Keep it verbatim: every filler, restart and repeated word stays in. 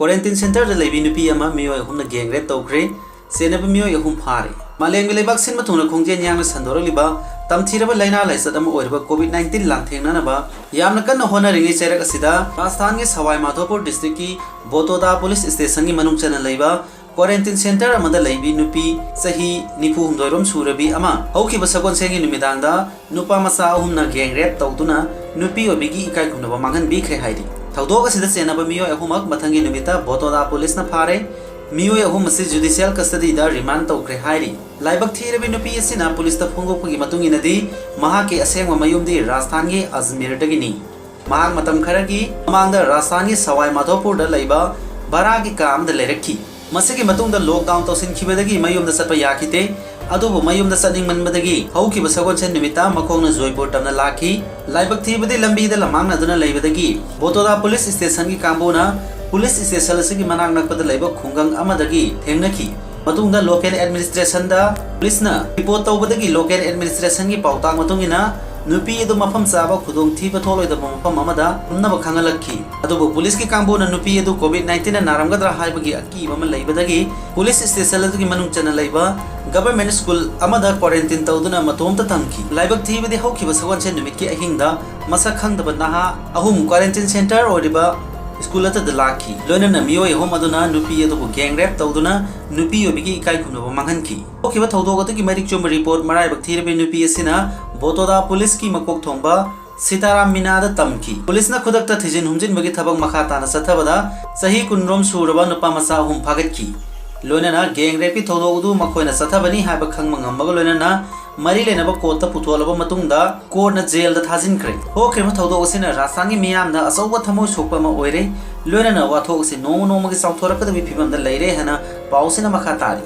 Quarantine centerꯗ ꯂꯩꯕꯤ ꯅꯨꯄꯤ ꯑꯃ ꯃꯤꯑꯣꯏ ꯑꯍꯨꯝꯅ gang rape ꯇꯧꯈ꯭ꯔꯦ꯫ ꯆꯦꯟꯅꯕ ꯃꯤꯑꯣꯏ ꯑꯍꯨꯝ ꯐꯥꯔꯦ꯫ ꯃꯥꯂꯦꯝꯒꯤ ꯂꯩꯕꯥꯛ ꯁꯤꯟꯕ ꯊꯨꯡꯅ ꯈꯣꯡꯖꯦꯜ ꯌꯥꯡꯅ ꯁꯟꯗꯣꯔꯛꯂꯤꯕ ꯇꯝꯊꯤꯔꯕ ꯂꯥꯏꯅꯥ ꯂꯥꯏꯆꯠ ꯑꯃ ꯑꯣꯏꯔꯤꯕ COVID nineteen ꯂꯥꯟꯊꯦꯡꯅꯅꯕ ꯌꯥꯝꯅ ꯀꯟꯅ ꯍꯣꯠꯅꯔꯤꯉꯩ ꯆꯩꯔꯛ ꯑꯁꯤꯗ ꯔꯥꯖꯁꯊꯥꯟꯒꯤ ꯁꯋꯥꯏ ꯃꯥꯙꯣꯄꯨꯔ districtꯀꯤ ꯕꯣꯇꯣꯗꯥ police stationꯒꯤ ꯃꯅꯨꯡ ꯆꯟꯅ ꯂꯩꯕ quarantine center ꯑꯃꯗ ꯂꯩꯕꯤ ꯅꯨꯄꯤ ꯆꯍꯤ ꯅꯤꯐꯨ ꯍꯨꯝꯗꯣꯏ ꯔꯣꯝ ꯁꯨꯔꯕꯤ ꯑꯃ ꯍꯧꯈꯤꯕ ꯁꯒꯣꯜꯁꯦꯟꯒꯤ ꯅꯨꯃꯤꯗꯥꯡꯗ ꯅꯨꯄꯥ ꯃꯆꯥ ꯑꯍꯨꯝꯅ gang rape ꯇꯧꯗꯨꯅ ꯅꯨꯄꯤ ꯑꯣꯏꯕꯤꯒꯤ ꯏꯀꯥꯏ ꯈꯨꯝꯅꯕ ꯃꯥꯡꯍꯟꯕꯤꯈ꯭ꯔꯦ ꯍꯥꯏꯔꯤ꯫ ꯊꯧꯗꯣꯛ ꯑꯁꯤꯗ ꯆꯦꯟꯅꯕ ꯃꯤꯑꯣꯏ ꯑꯍꯨꯝꯃꯛ ꯃꯊꯪꯒꯤ ꯅꯨꯃꯤꯠꯇ ꯕꯣꯇꯣꯗꯥ policeꯅ ꯐꯥꯔꯦ꯫ ꯃꯤꯑꯣꯏ ꯑꯍꯨꯝ ꯑꯁꯤ judicial custodyꯗ remand ꯇꯧꯈ꯭ꯔꯦ ꯍꯥꯏꯔꯤ꯫ ꯂꯥꯏꯕꯛ ꯊꯤꯔꯕꯤ ꯅꯨꯄꯤ ꯑꯁꯤꯅ policeꯇ ꯐꯣꯡꯗꯣꯛꯄꯒꯤ ꯃꯇꯨꯡ ꯏꯟꯅꯗꯤ, ꯃꯍꯥꯛꯀꯤ ꯑꯁꯦꯡꯕ ꯃꯌꯨꯝꯗꯤ ꯔꯥꯖꯁꯊꯥꯟꯒꯤ ꯑꯖꯃꯤꯔꯗꯒꯤꯅꯤ꯫ ꯃꯍꯥꯛ ꯃꯇꯝ ꯈꯔꯒꯤ ꯃꯃꯥꯡꯗ ꯔꯥꯖꯁꯊꯥꯟꯒꯤ ꯁꯋꯥꯏ ꯃꯥꯙꯣꯄꯨꯔꯗ ꯂꯩꯕ ꯚꯔꯥꯒꯤ ꯀꯥ ꯑꯃꯗ ꯂꯩꯔꯛꯈꯤ꯫ ꯃꯁꯤꯒꯤ ꯃꯇꯨꯡꯗ lockdown ꯇꯧꯁꯤꯟꯈꯤꯕꯗꯒꯤ ꯃꯌꯨꯝꯗ ꯆꯠꯄ ꯌꯥꯈꯤꯗꯦ꯫ ꯑꯗꯨꯕꯨ ꯃꯌꯨꯝꯗ ꯆꯠꯅꯤꯡꯃꯟꯕꯗꯒꯤ ꯍꯧꯈꯤꯕ ꯁꯒꯣꯜꯁꯦꯟ ꯅꯨꯃꯤꯠꯇ ꯃꯈꯣꯡꯅ ꯖꯣꯏꯄꯨꯔ ꯇꯝꯅ ꯂꯥꯛꯈꯤ꯫ ꯂꯥꯏꯕꯛ ꯊꯤꯕꯗꯤ ꯂꯝꯕꯤꯗ ꯂꯝꯃꯥꯡꯅꯗꯨꯅ ꯂꯩꯕꯗꯒꯤ ꯕꯣꯇꯣꯗꯥ police stationꯒꯤ ꯀꯥꯡꯕꯨꯅ police station ꯑꯁꯤꯒꯤ ꯃꯅꯥꯛ ꯅꯛꯄꯗ ꯂꯩꯕ ꯈꯨꯡꯒꯪ ꯑꯃꯗꯒꯤ ꯊꯦꯡꯅꯈꯤ꯫ ꯃꯇꯨꯡꯗ local administrationꯗ policeꯅ report ꯇꯧꯕꯗꯒꯤ local administrationꯒꯤ ꯄꯥꯎꯇꯥꯛ ꯃꯇꯨꯡ ꯏꯟꯅ ꯅꯨꯄꯤ ꯑꯗꯨ ꯃꯐꯝ ꯆꯥꯕ ꯈꯨꯗꯣꯡꯊꯤꯕ ꯊꯣꯛꯂꯣꯏꯗꯕ ꯃꯐꯝ ꯑꯃꯗ ꯊꯝꯅꯕ ꯈꯪꯍꯜꯂꯛꯈꯤ꯫ ꯑꯗꯨꯕꯨ policeꯀꯤ ꯀꯥꯡꯕꯨꯅ ꯅꯨꯄꯤ ꯑꯗꯨ COVID nineteenꯅ ꯅꯥꯔꯝꯒꯗ꯭ꯔꯥ ꯍꯥꯏꯕꯒꯤ ꯑꯀꯤꯕ ꯑꯃ ꯂꯩꯕꯗꯒꯤ police station ꯑꯗꯨꯒꯤ ꯃꯅꯨꯡ ꯆꯟꯅ ꯂꯩꯕ government school ꯑꯃꯗ quarantine ꯇꯧꯗꯨꯅ ꯃꯇꯣꯝꯇ ꯊꯝꯈꯤ꯫ ꯂꯥꯏꯕꯛ ꯊꯤꯕꯗꯤ ꯍꯧꯈꯤꯕ ꯁꯒꯣꯜꯁꯦꯟ ꯅꯨꯃꯤꯠꯀꯤ ꯑꯍꯤꯡꯗ ꯃꯁꯛ ꯈꯪꯗꯕ ꯅꯍꯥ ꯑꯍꯨꯝ quarantine center ꯑꯣꯏꯔꯤꯕ school ꯑꯗꯨꯗ ꯂꯥꯛꯈꯤ꯫ ꯂꯣꯏꯅꯅ ꯃꯤꯑꯣꯏ ꯑꯍꯨꯝ ꯑꯗꯨꯅ ꯅꯨꯄꯤ ꯑꯗꯨꯕꯨ gang rape ꯇꯧꯗꯨꯅ ꯅꯨꯄꯤ ꯑꯣꯏꯕꯤꯒꯤ ꯏꯀꯥꯏ ꯈꯨꯝꯅꯕ ꯃꯥꯡꯍꯟꯈꯤ꯫ ꯍꯧꯈꯤꯕ ꯊꯧꯗꯣꯛ ꯑꯗꯨꯒꯤ ꯃꯔꯤꯛ ꯆꯨꯝꯕ report ꯃꯔꯥꯏꯕꯛ ꯊꯤꯔꯕꯤ ꯅꯨꯄꯤ ꯑꯁꯤꯅ ꯕꯣꯇꯣꯗꯥ policeꯀꯤ ꯃꯀꯣꯛ ꯊꯣꯡꯕ ꯁꯤꯇꯥꯔꯥꯝ ꯃꯤꯅꯥꯗ ꯇꯝꯈꯤ꯫ Policeꯅ ꯈꯨꯗꯛꯇ ꯊꯤꯖꯤꯟ ꯍꯨꯝꯖꯤꯟꯕꯒꯤ ꯊꯕꯛ ꯃꯈꯥ ꯇꯥꯅ ꯆꯠꯊꯕꯗ ꯆꯍꯤ ꯀꯨꯟꯔꯣꯝ ꯁꯨꯔꯕ ꯅꯨꯄꯥ ꯃꯆꯥ ꯑꯍꯨꯝ ꯐꯥꯒꯠꯈꯤ꯫ ꯂꯣꯏꯅꯅ gang rapeꯀꯤ ꯊꯧꯗꯣꯛ ꯑꯗꯨ ꯃꯈꯣꯏꯅ ꯆꯠꯊꯕꯅꯤ ꯍꯥꯏꯕ ꯈꯪꯕ ꯉꯝꯕꯒ ꯂꯣꯏꯅꯅ ꯃꯔꯤ ꯂꯩꯅꯕ courtꯇ ꯄꯨꯊꯣꯛꯂꯕ ꯃꯇꯨꯡꯗ courtꯅ jailꯗ ꯊꯥꯖꯤꯟꯈ꯭ꯔꯦ꯫ ꯊꯣꯛꯈ꯭ꯔꯤꯕ ꯊꯧꯗꯣꯛ ꯑꯁꯤꯅ ꯔꯥꯖꯁꯊꯥꯟꯒꯤ ꯃꯤꯌꯥꯝꯗ ꯑꯆꯧꯕ ꯊꯃꯣꯏ ꯁꯣꯛꯄ ꯑꯃ ꯑꯣꯏꯔꯦ꯫ ꯂꯣꯏꯅꯅ ꯋꯥꯊꯣꯛ ꯑꯁꯤ ꯅꯣꯡꯃ ꯅꯣꯡꯃꯒꯤ ꯆꯥꯎꯊꯣꯔꯛꯀꯗꯕꯒꯤ ꯐꯤꯕꯝꯗ ꯂꯩꯔꯦ ꯍꯥꯏꯅ ꯄꯥꯎꯁꯤꯅ ꯃꯈꯥ ꯇꯥꯔꯤ꯫